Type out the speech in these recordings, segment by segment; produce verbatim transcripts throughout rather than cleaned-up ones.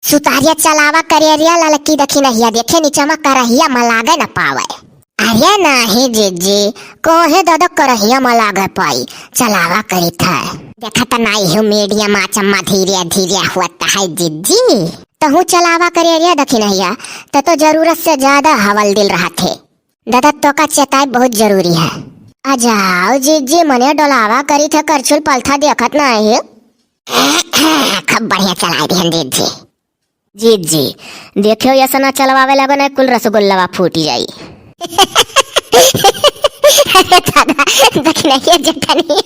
सुतारिया चलावा करेरिया ललकी दखिनहिया, देखे नीचे मा करहिया मा लागे न पावे। अरे नाही जिज्जी, कोहे दादा करहिया मा लागे पाई, चलावा करी था। देखत नाही हूँ मीडियम आँच मा धीरे धीरे होत है जिज्जी। तहूँ चलावा करेरिया दखिनहिया, त तो जरूरत से ज्यादा हवल दिल रहत है। दादा तोका चेताई बहुत जरूरी है। आ जाओ जिज्जी, मने डोलावा करी था, करछुल पलथा देखत नाही। खूब बढ़िया चलाई दिहन जिज्जी। जिज्जी, देखियो ऐसा ना चलवावे लगो ना, कुल रसगुल्लावा फूटी जाई। अरे दादा, दखिनहिया जेठनिया,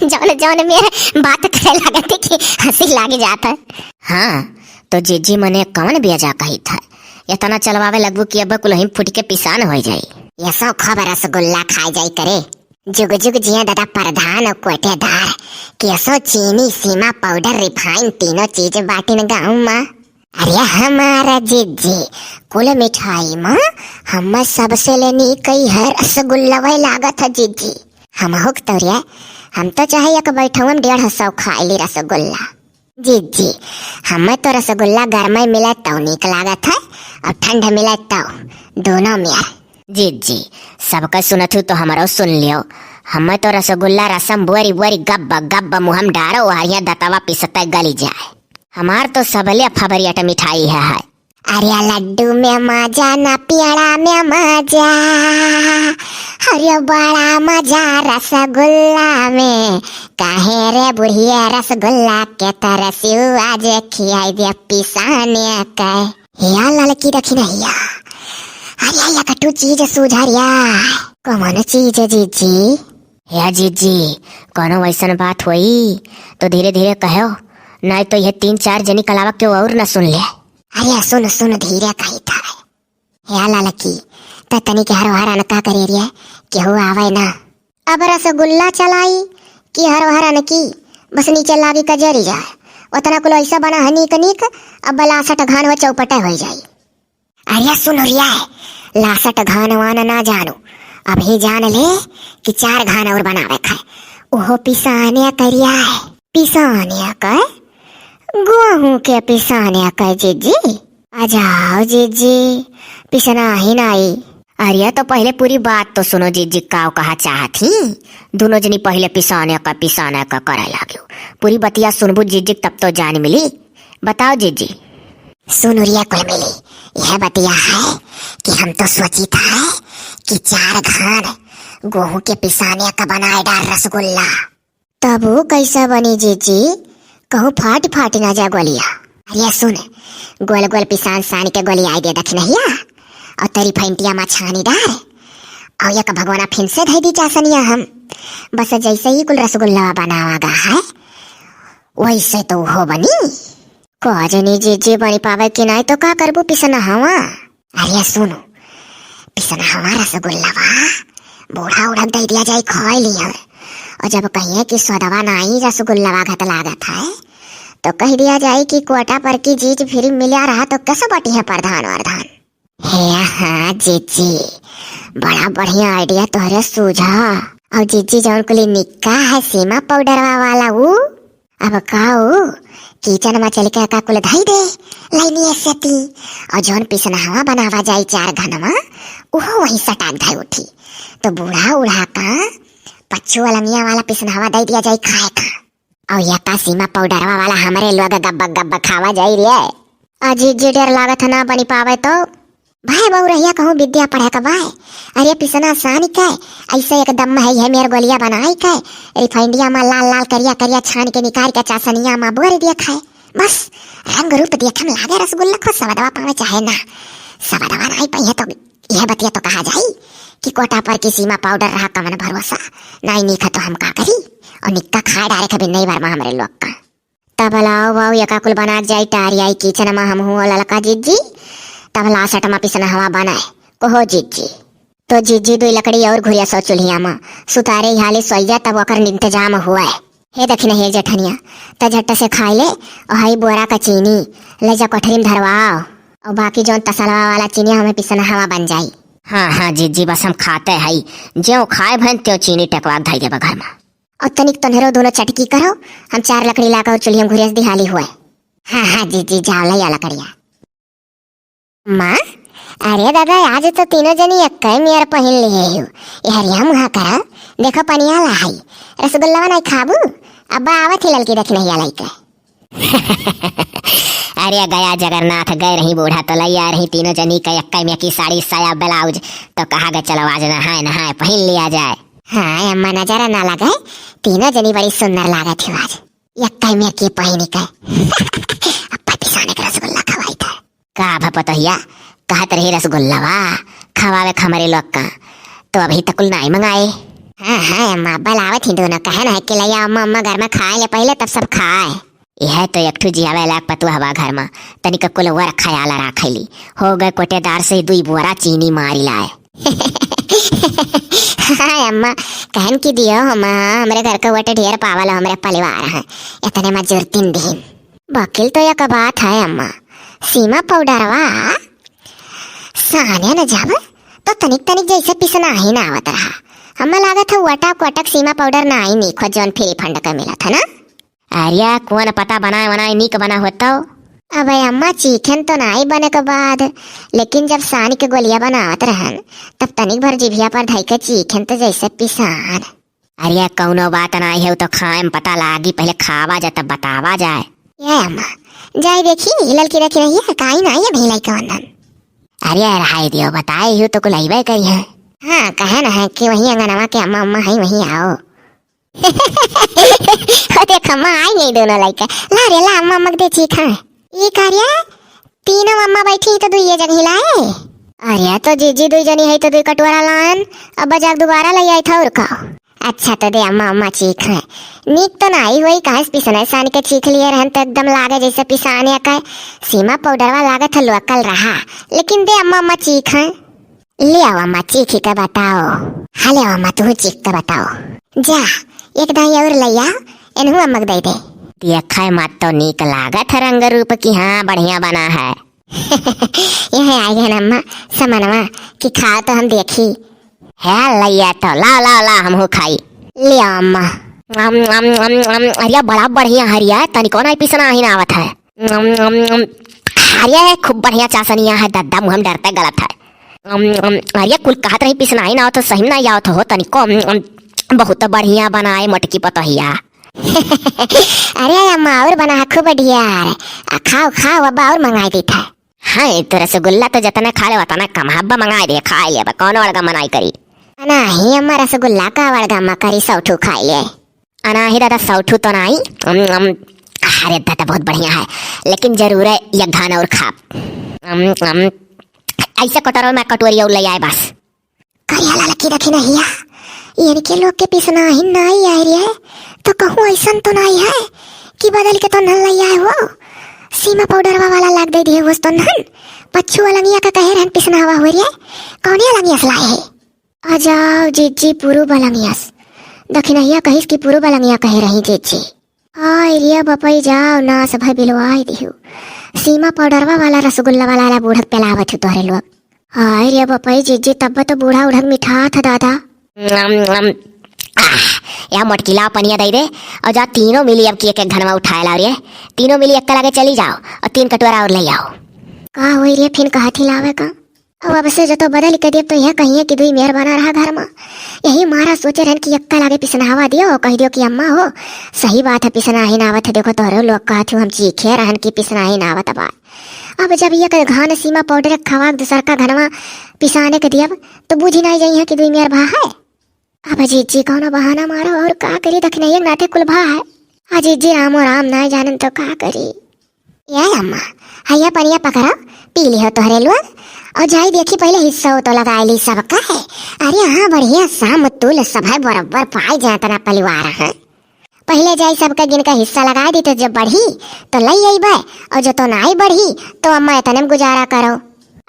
जौन जौन में बात करे लगत कि हँसी लाग जात है। हाँ, तो जिज्जी मने कौन बेजा कही था, इतना चलवावे लगबू कि अब कुलही फूट के पिसान हो जाई। ये सौ खूब रसगुल्ला खाए जाई करे। जुग जुग जिया दादा प्रधान और कोटेदार, केसो चीनी, सीमा पाउडर, रिफाइन, तीनों चीज बाटिन गाँव मा। अरे हमारा जिज्जी, कुल मिठाई मा हमें सबसे ले नीक है रसगुल्ला वही लागत है जिज्जी। हम हुक तोरिया, हम तो चाहे एक बैठवन डेढ़ सौ खाई ली रसगुल्ला। जिज्जी, हमें तो रसगुल्ला गरमई मिले तौ नीक लागत है और ठंड मिले तौ, दोनों मेर। जिज्जी, सबका सुनत हूँ तो हमरो सुन लियो। हमें तो रसगुल्ला रसम बोरी बोरी गब्ब गब्ब मुहम डारो, हरिया दतवा पिसते गली जाए। हमार तो सबले फेवरेट मिठाई है, है। अरे लड्डू में मजा ना पेड़ा में मजा, अरे बड़ा मजा रसगुल्ला में। काहे रे बुढ़िया रसगुल्ला के तरसियो, आज खियाई दे पिसाने के। या ललकी दखिनहिया, अरे या कटू चीज सुझारिया। कौन चीज जिज्जी? या जिज्जी, कोनो वैसन बात होई तो धीरे धीरे कहो, नहीं तो यह तीन चार जनी कलावा क्यों और ना सुन ले। अरे सुन सुन धीरे कही था। या ललकी, त तनी के हर हर अनका करे रे, केहू आवे ना। अब रसगुल्ला चलाई कि हर हर अनकी, बस नीचे लागी कजरी जाए। उतना कुल ऐसा बना है नीक नीक, अब लासट घान हो चौपटे हो जाई। अरे सुन रिया, लासट घान वान ना जानू, अभी जान ले कि चार घान और बनावे खाए। ओहो पिसाने करिया है, पिसाने का गोहूं के पिसाने का जिज्जी। आ जाओ जिज्जी, पिसना ही नाई। अरे तो पहले पूरी बात तो सुनो जिज्जी, काव कहा चाहत ही। दोनों जनी पहले पिसाने का पिसाने का करे लाग्यो। पूरी बतिया सुनबू जिज्जी तब तो जान मिली। बताओ जिज्जी। सुन रिया कुल मिली, यह बतिया है कि हम तो सोची था कि चार घान गोहूं के पिसाने का बनाए डार रसगुल्ला। तब वो कैसा बनी जिज्जी? कहूँ फाट फाट ना जा गोलिया। अरे सुन, गोल गोल पिसान सान के गोलियाई दे दखिनहिया, और तेरी फैंटिया मा छानी डार, और एक भगवाना फिन से धई दी चासनिया हम। बस जैसे ही कुल रसगुल्ला बनावा गा है, वैसे तो हो बनी। को जनी जिज्जी बनी पावे कि नाई तो का करबू पिसना हवा? अरे सुनो, पिसना हवा रसगुल्लावा बूढ़ा उड़क दे दिया जाए खाए लिया। और जब कहिए कि सदवा नाई रसगुल्लावा घत लागत है, तो कह दिया जाए कि कोटा पर की चीज फ्री मिला रहा तो कैसे बटी है प्रधान वरधान। हे हाँ जिज्जी, बड़ा बढ़िया आइडिया तोहरे सूझा। और जिज्जी जौन कुली निक्का है सीमा पाउडरवा वाला ऊ, अब का ऊ किचन मा चल के का कुल धई दे लाइनिया सेती, और जौन पिसनहवा बनावा जाई चार घनमा, उहो वहीं सटाक धई उठी। तो बूढ़ा उढ़ा का पच्चू अलंगिया वाला पिसनहवा दे दिया जाई खाए का। और या का सीमा पाउडरवा वाला हमरे लोग गब्बा गब्बा खावा जाई रे। अजी जी डर लागत है ना बनी पावे तो। भाई बहू रहिया कहूँ विद्या पढ़े का बाय। अरे पिसना सान के, ऐसे एकदम है ये मेर गोलिया बनाई के, रिफाइंडिया मा लाल लाल करिया करिया छान के निकाल के चासनिया मा बोर दिया खाए। बस रंग रूप देखे में लागे रसगुल्ला को सवदवा पावे चाहे ना। सवदवा नहीं पाई है तो यह बतिया तो कहा जाई कि कोटा पर की सीमा पाउडर रहा कमन भरोसा। नाई नीखा तो हम का करी? और निक्का खाए डारे कभी नहीं भरमा हमरे लोग का। तब लाओ बाऊ यका कुल बनात जाई टारी आई किचन मा हम हुआ ललका जिज्जी। तब लासट मा पिसनहवा बनाए कहो जिज्जी। तो जिज्जी दुई लकड़ी और घुरिया सौ चुल्हिया मा सुतारे हाली सोइया तब ओकर इंतजाम हुआ है। हे दखिन हे जेठनिया, त झट से खाई ले और हई बोरा का चीनी ले जा कोठरी में धरवाओ। और बाकी जौन तसलवा वाला चीनी हमें पिसनहवा बन जाई। हाँ, हाँ, जिज्जी, बस हम खाते हई, ज्यों खाए भन त्यों चीनी टेकवा के धई देबा घर मा। और तनिक तोन्हरो दोनों चटकी करो, हम चार लकड़ी लाकर और चुल्हिया में घुरेस दिहाली हुए। हाँ, हाँ, जीजी, जाओ, लइया लकड़िया। अम्मा, अरे दादा, आज तो तीनों जनी एक्कै मेर पहिन लिहे हो। ए हरिया मुहा करा, देखो पनिया लाई, रसगुल्ला नाहीं खाबू? अब्बा आवत ही ललकी दखिनहिया लइके। अरे गया जगन्नाथ, गए रही बूढ़ा तो लइया रही तीनों जनी का एक्कै मेर की साड़ी, साया, ब्लाउज, तो कहा गए चलो आज नहाए नहाए पहिन लिया जाए। हाँ अम्मा, नजर ना लगे, तीनों जनी बड़ी सुंदर लागत हो आज। एक्कै मेर की पहिनी के। अब्बा पिसाने के रसगुल्ला खवाई थे। का भपतोहिया, कहत रही रसगुल्लवा खवावे के हमरे लोग का, तो अबही तक कुल नाई मंगाए। हाँ, हाँ, अम्मा, अब्बा लावत ही दोनों, कहे ना है कि लइया अम्मा, अम्मा घर में खाए ले पहिले, तब सब खाए। यह तो एक ठू जियावे लायक पतुआ हवा घर में, तनिक कुल वर ख्याल राखेली। हो गए कोटेदार से दुई बोरा चीनी मारी लाए। हाँ अम्मा, कहन की दियो हम, हमरे घर के वोट ढेर पावल, हमरे परिवार है, इतने मजूर तीन दिन। वकील तो एक बात है अम्मा, सीमा पाउडरवा साने न जब तो तनिक तनिक जैसे पिसना ही ना आवत रहा। हमें लागत है वटक वटक सीमा पाउडर ना ही नीक हो, जौन फ्री फंड का मिलत है ना। अरे कौन पता बनाए बनाए नीक बना होतो। अबे अम्मा, चीखेन तो नाई बने के बाद, लेकिन जब सानी के गोलिया बनावत रहन, तब तनिक भर जिभिया पर धई के चीखेन तो जैसे पिसान। अरे कौनो बात नाई है, उ तो खाए में पता लागी, पहिले खावा जाए तब बतावा जाए। ए अम्मा, जाई देखी, ललकी रखी रही है, काई नाई है भीलाई के वंदन। अरे रहाई दियो, बताए ही तो कुल अइबे करी है। हाँ, कहे ना है कि वही अंगनवा के अम्मा, अम्मा है, वही आओ। ओ देख अम्मा, आई गई दोनों लइका। ला रे ला, अम्मा, अम्मा के दे चीखा। ई का रे, तीनों अम्मा बैठी तो दुइये जगह लाए। अरे तो जीजी दुई जनी है तो दुई कटोरा लान, अब बजाक दोबारा ले आई था और का। अच्छा तो दे अम्मा, अम्मा चीख है। नीक तो नाई होई, कहाँ से पिसने सान के चीख लिए रहन तो एकदम लागे जैसे पिसाने का। सीमा पाउडरवा लागत है लोकल रहा, लेकिन दे अम्मा, अम्मा चीख है। ले आओ अम्मा, चीखी के बताओ। हाँ, ले आओ अम्मा, तू चीख के बताओ। जा, एक दाई और ले आओ, इन्हू अम्मा के दे दे। देखा है, मत तो नीक लागत है रंग रूप की, हाँ, बढ़िया बना है। यह आई है ना अम्मा, समनवा की खाओ तो हम देखी। है लइया तो, लाओ, लाओ, लाओ, हमहू खाई। ले आओ अम्मा। अम, अम, अम, अम, अरे बड़ा बढ़िया हरिया, तनिको नाई पिसना ही ना आवत है। अम, अम, अम, अरे खूब बढ़िया चासनिया है, दद्दा मुँह में डरते गलत है। अम, अम, अरे कुल कहत रही पिसनाई ना आवत हो, सही में ना आवत हो तनिको। अम, अम, बहुत बढ़िया बनाए मोटकी पतोहिया। अरे अम्मा और बना है खूब बढ़िया है। आ, खाओ, खाओ, अब और मंगाई देत है। हाँ, तो रसगुल्ला तो जतना खा ले उतना कम है, अब मंगाई दे, खाई ले, अब कौन बड़का मनाई करी। नाही अम्मा, रसगुल्ला का बड़का अम्मा करी, सौठू खाई ले। अनाही दादा, सौठू तो नाई। अम, अम, अरे दादा, बहुत बढ़िया है, लेकिन जरूर है एक धान और खाब। अम, अम, ऐसे कटोरा में कटोरी और ले आए बस। करिया ललकी रखी नहिया, इनके लोग के पिसना ही नाई आए रे, तो कहूँ ऐसन तो नाई है कि बदल के तो नल ले आए हो। सीमा पाउडरवा वाला लाग दे दिए हो तो नन, पच्छू अलंगिया का कहे रहन पिसनावा हो रे, कौने अलंगिया से लाए है? आ जाओ जीजी, पूरू बलंगियस। दखिनहिया कहिस कि पूरू बलंगिया कहे रही जीजी। हाय रे बपई, जाओ नास भय बिलवाई दिहु। सीमा पाउडरवा वाला रसगुल्ला वाला ला बूढ़क पेलावत हु तोहरे लोग। हाय रे बपई जीजी, तब तो बूढ़ा उढ़क मिठात ह दादा। अम, अम, आह, या मोटकी लाओ पनिया दे दे, और जा तीनों मिली अब की एक एक घनवा उठाए लाओ रे। तीनों मिली एक लगे चली जाओ और तीन कटोरा और ले आओ। का होई रे, फिन कहत ही लावे का? अब, अब से जतो बदल के देब तो यह कहिए कि दुई मेहर बना रहा घर में। यही मारा सोचे रहन कि यक्का लागे पिसनावा दियो और कह दियो कि अम्मा हो, सही बात है, पिसना ही ना आवत है। देखो तोहरे लोग कहत हो, हम चीखे रहन कि पिसना ही ना आवत बा। अब जब ये घान सीमा पाउडर खवा के दूसर का घनवा पिसाने के दियब तो बूझी नहीं जाई है कि दुई मेहर भा है। अब जीजी कौनो बहाना मारो और का करी, दखिनहिया के नाते कुल भा है। आ जीजी रामो राम नाय जानन तो का करी। ए अम्मा, हइया पनिया पकड़ो, पी लिहो तोहरे लोग, और जाई देखी पहिले हिस्सा तो लगाए ली सबका है। अरे हाँ, बढ़िया साम तुल सब है, बराबर पाए जातना परिवार है। पहिले जाई सबका गिन के हिस्सा लगाए दी तो जब बढ़ी तो लई अइबे, और जो तो नाई बढ़ी तो अम्मा इतने में गुजारा करो।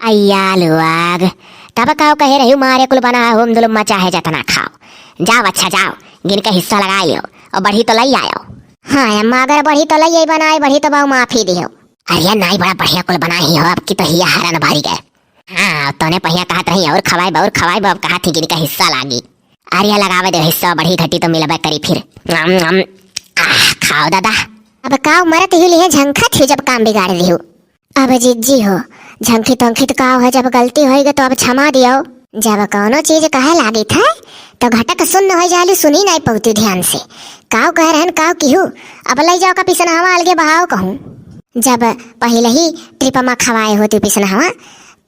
अय्या लोग, तब काव कहे रही, मारे कुल बना होम दुलुम्मा चाहे जतना खाओ। जाओ, अच्छा जाओ, गिन के हिस्सा लगाई लियो, और बढ़ी तो लई आयो। हाँ अम्मा, अगर बढ़ी तो लई आई बनाए, बढ़ी तो बाऊ माफी दियो। अरे नाई, बड़ा बढ़िया कुल बनाई हो, अब की तो हिया हरन बारी गए। हाँ, तोने पहिया कहत रही और खवाई बा, और खवाई बा, अब कहत ही गिन के हिस्सा लागी। अरे लगावे दे हिस्सा, बढ़ी घटी तो मिलबे करी फिर। अम, अम, आह, खाओ दादा। अब काव मरत ही लिहे झंखत ही जब काम बिगाड़ लिहू। अब जीजी हो, झंखी तंखी तो काव है, जब गलती होइगे तो अब क्षमा दियो। जब कौनो चीज कहे लागित है तो घटक सुन्न होइ जाली, सुनी नाई पउती ध्यान से। काव कह रहन काव किहू, अब लइ जाओ का पिसनहवा अलगे बहाओ कहूँ। जब पहिले ही ट्रिप मा खवाए होती पिसनहवा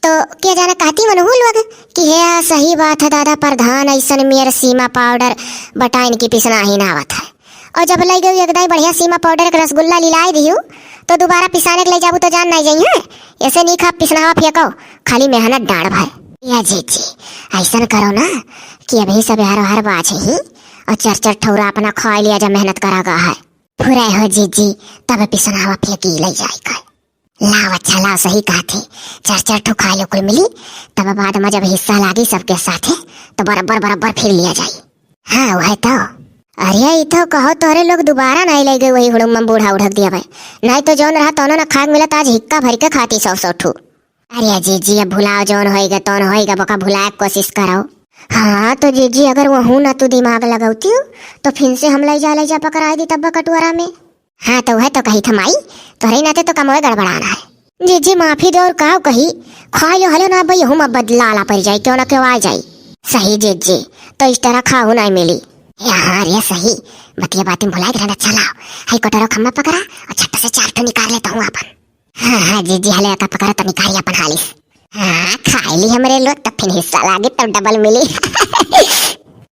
तो के जाने कहती मनहू लोग कि हे सही बात है दादा प्रधान, ऐसन मेर सीमा पाउडर बटाइन की पिसना ही ना आवत है। और जब लइ गई एक दाई बढ़िया सीमा पाउडर के रसगुल्ला लिलाए दिहू तो दुबारा पिसाने के लइ जाबू तो जान नाई जइहैं। ऐसे नीक है पिसनहवा फेंको, खाली मेहनत डाँड़ भर। या जीजी, ऐसन करो ना कि अबहीं सब हर हर बाझ ही और चार चार ठौरा अपना खाए लिया जा मेहनत करा गा है। फुराए हो जीजी, तब पिसनहवा फेंकी लइ जाए कर। लाव अच्छा लाव, सही कहत ही। चार चार ठो खाए लोग कुल मिली, तब बाद मा जब हिस्सा लागी सबके साथे तो बराबर बराबर फिर लिया जाई। हाँ वह तो। अरे ई तो कहो तोहरे लोग दुबारा नाई लइ गए वही हुड़ुम मा बूढ़ा उढ़क दिया भाई। नाई तो जौन रहा तौनो ना खाए के मिलत, आज हिक्का भर के खाती सौ सौ ठू। अरे जीजी अब भुलाओ, जौन होइगे तौन होइगे, बका भुलाए के कोशिश करो। हाँ तो जीजी अगर वहू ना तू दिमाग लगौती हो तो फिन से हम लइ जा लइ जा पकड़ाए दी तब कटुआरा में। हाँ तो वह तो कही था माई, तोहरे नाते तो कमवे गड़बड़ाना है। जीजी माफी दो और काव कही, खाए लो हलो ना भाई, हम अब बदला ला पड़ जाए, क्यों ना क्यों आ जाए। सही जीजी, तो इस तरह खाहू नाई मिली। या हाँ रे सही, बतिया बात में भुलाए के रहना, चला। हाई कोटरो खम्मा पकड़ा और छट्टा से चार ठो निकाल लेता हूँ अपन। हाँ हाँ जीजी, हले का पकड़ा तो निकाल अपन हालिस। हाँ खाए ली हमरे लोग, तब फिर हिस्सा लागे तब डबल मिली।